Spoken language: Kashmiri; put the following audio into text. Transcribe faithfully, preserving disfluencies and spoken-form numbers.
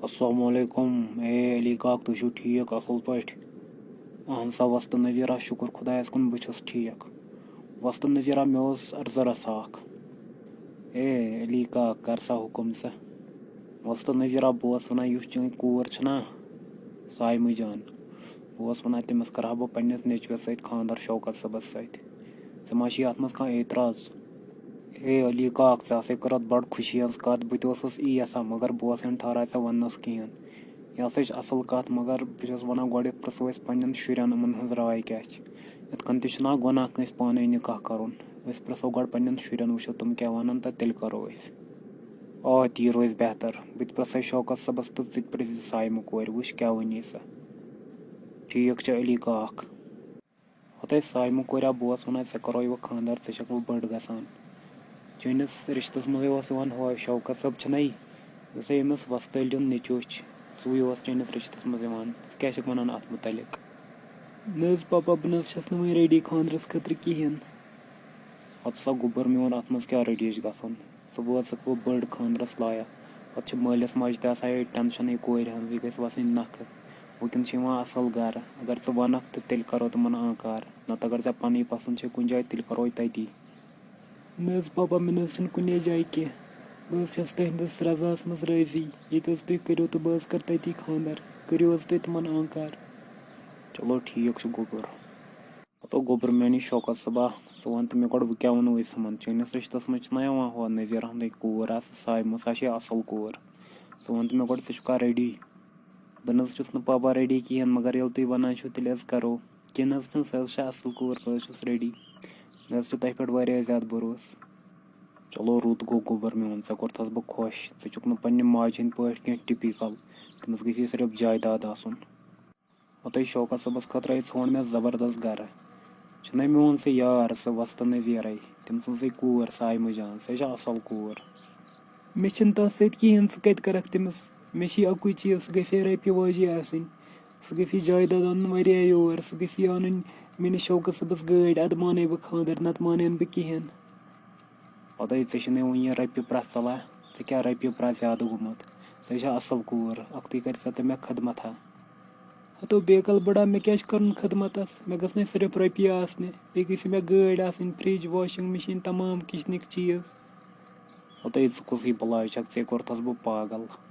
السلام علیکم۔ اے علی کاک، تُہۍ چھِو ٹھیٖک اَصٕل پٲٹھۍ؟ اَہَن سا وۄستہٕ نذیٖرا، شُکُر خۄدایَس کُن، بہٕ چھُس ٹھیٖک۔ وۄستہٕ نذیٖرا، مےٚ اوس عرضہٕ رژھا اَکھ۔ اے علی کاک، کر سا حُکُم ژٕ۔ وۄستہٕ نذیٖرا، بہٕ اوسُس وَنان، یُس چٲنۍ کوٗر چھَنا صایمہٕ جان، بہٕ اوسُس وَنان، تٔمِس کَرٕ ہا بہٕ پنٛنِس نیٚچوِس سۭتۍ خانٛدر شوکت صٲبَس سۭتۍ۔ ژےٚ ما چھُے اَتھ منٛز کانٛہہ اعتراض؟ اے علی کاک، ژےٚ ہسا کٔر اَتھ بڑٕ خوشی ہٕنٛز کَتھ، بہٕ تہِ اوسُس یی یژھان، مگر بہٕ اوسُے نہٕ ٹھہران ژےٚ وَننَس کِہیٖنۍ۔ یہِ ہسا چھِ اَصٕل کَتھ، مگر بہٕ چھُس وَنان، گۄڈٕ یَتھ پرٛژھو أسۍ پنٛنٮ۪ن شُرٮ۪ن، یِمَن ہٕنٛز راے کیٛاہ چھِ۔ یِتھ کٔنۍ تہِ چھُنہ گۄناہ کٲنٛسہِ پانَے نِکاح کَرُن۔ أسۍ پرٛژھو گۄڈٕ پنٛنٮ۪ن شُرٮ۪ن، وٕچھو تِم کیٛاہ وَنَن تہٕ تیٚلہِ کَرو أسۍ۔ آ، تی روزِ بہتر۔ بہٕ تہِ پرٛژھَے شوکت صٲبَس تہٕ ژٕ تہِ پرٛژھ زِ صایمہٕ کورِ، وٕچھ کیٛاہ وَنی سۄ۔ ٹھیٖک چھُ علی کاک۔ ہتَے صایمہٕ کوریا، بہٕ اوسُس وَنان، ژےٚ کَرو یہِ وۄنۍ خانٛدر، ژٕ چھَکھ وۄنۍ بٔڑ گژھان۔ چٲنِس رِشتَس منٛزٕے اوس یِوان ہُہ شوکت صٲب چھُنَے، یُس ہے أمِس وۄستہٕ عٲلۍ ہُنٛد نیٚچوٗ چھُ، سُے اوس چٲنِس رِشتَس منٛز یِوان۔ ژٕ کیٛاہ چھَکھ وَنان اَتھ مُتعلِق؟ نہ حظ پاپا، بہٕ نہ حظ چھَس نہٕ وۄنۍ ریڈی خانٛدرَس خٲطرٕ کِہیٖنۍ۔ ہَتہٕ سا گوٚبُر میون، اَتھ منٛز کیٛاہ ریڈی چھِ گژھُن؟ ژٕ وٲژٕکھ وۄنۍ بٔڑ خانٛدرَس لایق۔ پَتہٕ چھِ مٲلِس ماجہِ تہِ آسان یہِ ٹٮ۪نشَنٕے کورِ ہٕنٛز، یہِ گژھِ وَسٕنۍ نَکھٕ۔ وٕنکٮ۪ن چھِ یِوان اَصٕل گَرٕ، اگر ژٕ وَنَکھ تہٕ تیٚلہِ کَرو تِمَن آنکار، نَتہٕ اگر ژےٚ پَنٕنۍ پَسنٛد چھے کُنہِ جایہِ، تیٚلہِ کَرو تَتی۔ نہ حظ پاپا، مےٚ نہ حظ چھِنہٕ کُنے جایہِ کینٛہہ۔ بہٕ حظ چھَس تُہٕنٛدِس رضاہَس منٛز رٲضی، ییٚتہِ حظ تُہۍ کٔرِو تہٕ بہٕ حظ کَرٕ تَتی خانٛدر۔ کٔرِو حظ تُہۍ تِمَن آنکار۔ چلو ٹھیٖک چھُ گوٚبُر۔ پَتہٕ گوٚبُر میٛانہِ شوکت صٲبا، ژٕ وَن تہٕ مےٚ گۄڈٕ، وۄنۍ کیٛاہ وَنو أسۍ یِمَن؟ چٲنِس رِشتَس منٛز چھِنہ یِوان ہُہ نذیٖر احمدٕنۍ کوٗر، آ، سۄ صایمہٕ، سۄ چھے اَصٕل کوٗر۔ ژٕ وَن تہٕ مےٚ گۄڈٕ، ژٕ چھُکھا ریڈی؟ بہٕ نہ حظ چھُس نہٕ پاپا ریڈی کِہیٖنۍ، مگر ییٚلہِ تُہۍ وَنان چھِو، تیٚلہِ حظ کَرو۔ کینٛہہ نہ حظ چھُنہٕ، سۄ حظ چھےٚ اَصٕل کوٗر، بہٕ حظ چھُس ریڈی۔ مےٚ حظ چھُ تۄہہِ پٮ۪ٹھ واریاہ زیادٕ بھروسہٕ۔ چلو، رُت گوٚو گوٚبُر میون، ژےٚ کوٚرتھَس بہٕ خۄش۔ ژٕ چھُکھ نہٕ پنٛنہِ ماجہِ ہِنٛدۍ پٲٹھۍ کینٛہہ ٹِپِکَل۔ تٔمِس گژھِ صرف جایداد آسُن۔ ہتَے شوکت صٲبَس خٲطرَے ژھونٛڈ مےٚ زبردست گَرٕ۔ چھُنَے میون سُہ یار، سُہ وۄستہٕ نذیٖرَے، تٔمۍ سٕنٛزٕے کوٗر صایمہٕ جان، سۄ چھےٚ اَصٕل کوٗر۔ مےٚ چھِنہٕ تَتھ سۭتۍ کِہیٖنۍ، ژٕ کَتہِ کَرَکھ تٔمِس؟ مےٚ چھِ یہِ اَکُے چیٖز، سُہ گژھِ ہے رۄپیہِ واجے آسٕنۍ۔ سُہ گژھِ یہِ جایداد اَنُن واریاہ یور، سُہ گژھِ یہِ اَنٕنۍ میٛٲنِس شوکت صٲبَس گٲڑۍ، اَدٕ مانَے بہٕ خانٛدَر، نَتہٕ مانَے نہٕ بہٕ کِہیٖنۍ۔ پَتہٕ ژےٚ چھِنَے وۄنۍ یہِ رۄپیہِ پرٛژھ ژَلان، ژےٚ کیٛاہ رۄپیہِ پرٛژھ زیادٕ گوٚمُت؟ سۄ چھےٚ اَصٕل کوٗر، اَکھتُے کَرِ سۄ تہٕ مےٚ خدمت ہا۔ ہَتو بیکَل بٕڑا، مےٚ کیٛاہ چھِ کَرُن خدمتَس؟ مےٚ گٔژھ نَے صرف رۄپیہِ آسنہِ، بیٚیہِ گٔژھِ مےٚ گٲڑۍ آسٕنۍ، فرٛج، واشِنٛگ مِشیٖن، تمام کِچنٕکۍ چیٖز۔ ہَتَے ژٕ کُسٕے بَلاے چھَکھ، ژےٚ کوٚرتھَس بہٕ پاگل۔